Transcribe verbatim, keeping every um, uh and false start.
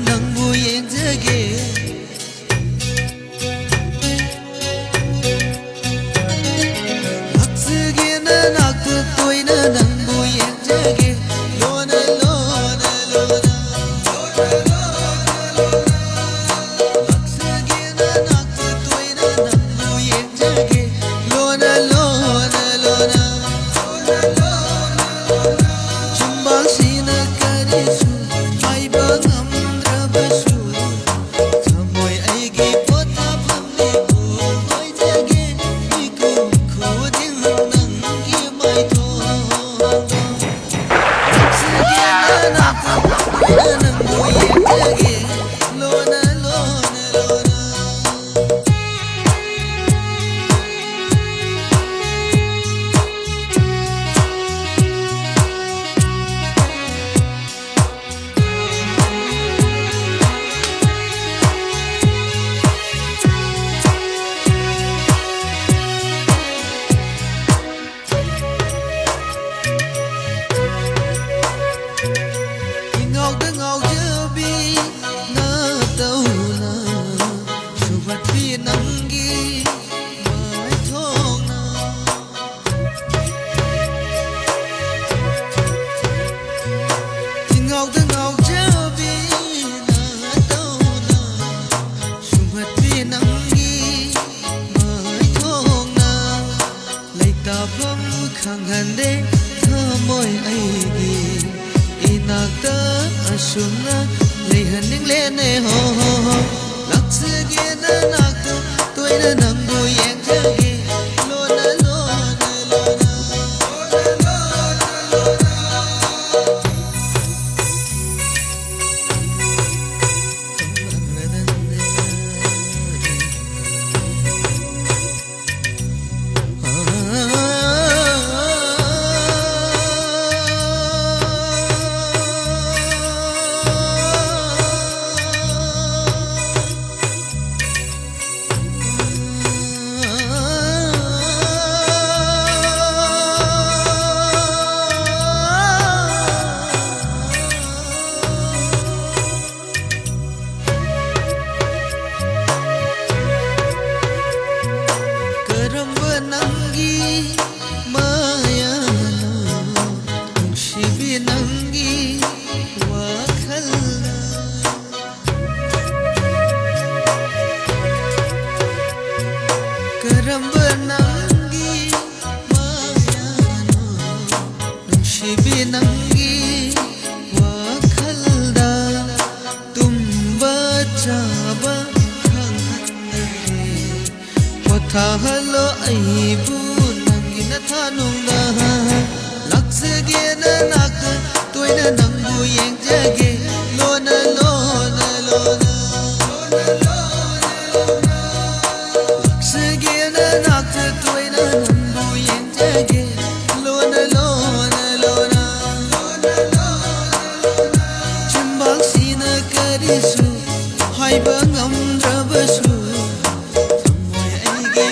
ꯅꯪꯕꯨ ꯌꯦꯡꯖꯒꯦ꯫ ꯂꯥꯛꯆꯒꯦ ꯅꯅꯥꯛꯇ ꯇꯣꯏꯅ ꯅꯪꯕꯨ ꯌꯦꯡꯖꯒꯦ꯫ ꯂꯣꯟꯅ ꯂꯣꯟꯅ ꯂꯣꯟꯅ ꯂꯥꯛꯆꯒꯦ ꯅꯅꯥꯛꯇ ꯇꯣꯏꯅ ꯅꯪꯕꯨ ꯌꯦꯡꯖꯒꯦ꯫ ꯂꯣꯟꯅ ꯂꯣꯟꯅ ꯂꯣꯟꯅ ꯆꯤꯝꯕꯥꯜꯁꯤꯅ ꯀꯔꯤꯁꯨ ꯍꯥꯏꯕ ꯉꯝꯗ꯭ꯔꯕꯁꯨ, ꯊꯃꯣꯏ ꯑꯩꯒꯤ ꯄꯣꯊꯥꯐꯝꯅꯤ ꯑꯣꯏꯖꯒꯦ꯫ ꯃꯤꯀꯨꯞ ꯈꯨꯗꯤꯡ ꯅꯪꯒꯤ ꯃꯥꯏꯊꯣꯡꯗ ꯅꯨꯡꯁꯤꯒꯦ ꯅꯅꯥꯛꯇ ꯅꯪꯕꯨ ꯌꯦꯡꯖꯒꯦ꯫ ꯂꯣꯟꯅ ꯂꯣꯟꯅ ꯂꯣꯟꯅ ꯏꯉꯥꯎꯗ ꯉꯥꯎꯖꯕꯤ ꯅꯇꯧꯅ ꯁꯨꯝꯍꯠꯄꯤ ꯅꯪꯒꯤ ꯃꯥꯏꯊꯣꯡꯅ꯫ ꯏꯉꯥꯎꯗ ꯉꯥꯎꯖꯕꯤ ꯅꯇꯧꯅ ꯁꯨꯝꯍꯠꯄꯤ ꯅꯪꯒꯤ ꯃꯥꯏꯊꯣꯡꯅ꯫ ꯂꯩꯇꯥꯐꯝ ꯈꯪꯍꯟꯗꯦ ꯊꯃꯣꯏ ꯑꯩꯒꯤ ꯏꯅꯥꯛꯇ ꯑꯁꯨꯝꯅ ꯂꯩꯍꯟꯅꯤꯡꯂꯦꯅꯦ ꯍꯣ ꯍꯣ ꯍꯣ꯫ ꯂꯥꯛꯆꯒꯦ ꯅꯅꯥꯛꯇ ꯇꯣꯏꯅ ꯅꯪꯕꯨ ꯌꯦꯡꯖꯒꯦ꯫ ꯂꯣꯟꯅ ꯂꯣꯟꯅ ꯂꯣꯟꯅ ꯀꯔꯝꯕ ꯅꯪꯒꯤ ꯃꯌꯥꯅꯣ, ꯅꯨꯡꯁꯤꯕꯤ ꯅꯪꯒꯤ ꯋꯥꯈꯜꯅ? ꯀꯔꯝꯕ ꯅꯪꯒꯤ ꯃꯌꯥꯅꯣ, ꯅꯨꯡꯁꯤꯕꯤ ꯅꯪꯒꯤ ꯋꯥꯈꯜꯗ? ꯇꯨꯝꯕ ꯆꯥꯕ ꯈꯪꯍꯟꯗꯦ꯫ ꯄꯣꯊꯥꯍꯜꯂꯣ ꯑꯩꯕꯨ ꯅꯪꯒꯤ ꯅꯊꯥꯅꯨꯡꯗ꯫ ꯂꯥꯛꯆꯒꯦ ꯅꯅꯥꯛꯇ, ꯇꯣꯏꯅ ꯅꯪꯕꯨ ꯌꯦꯡꯖꯒꯦ꯫ ꯂꯣꯟꯅ, ꯂꯣꯟꯅ, ꯂꯣꯟꯅ꯫ ꯂꯥꯛꯆꯒꯦ ꯅꯅꯥꯛꯇ, ꯇꯣꯏꯅ ꯅꯪꯕꯨ ꯌꯦꯡꯖꯒꯦ꯫ ꯂꯣꯟꯅ, ꯂꯣꯟꯅ, ꯂꯣꯟꯅ꯫ ꯆꯤꯟꯕꯥꯛꯁꯤꯅ ꯀꯔꯤꯁꯨ ꯍꯥꯏꯕ ꯉꯝꯗ꯭ꯔꯕꯁꯨ, ꯊꯃꯣꯏ ꯑꯩꯒꯤ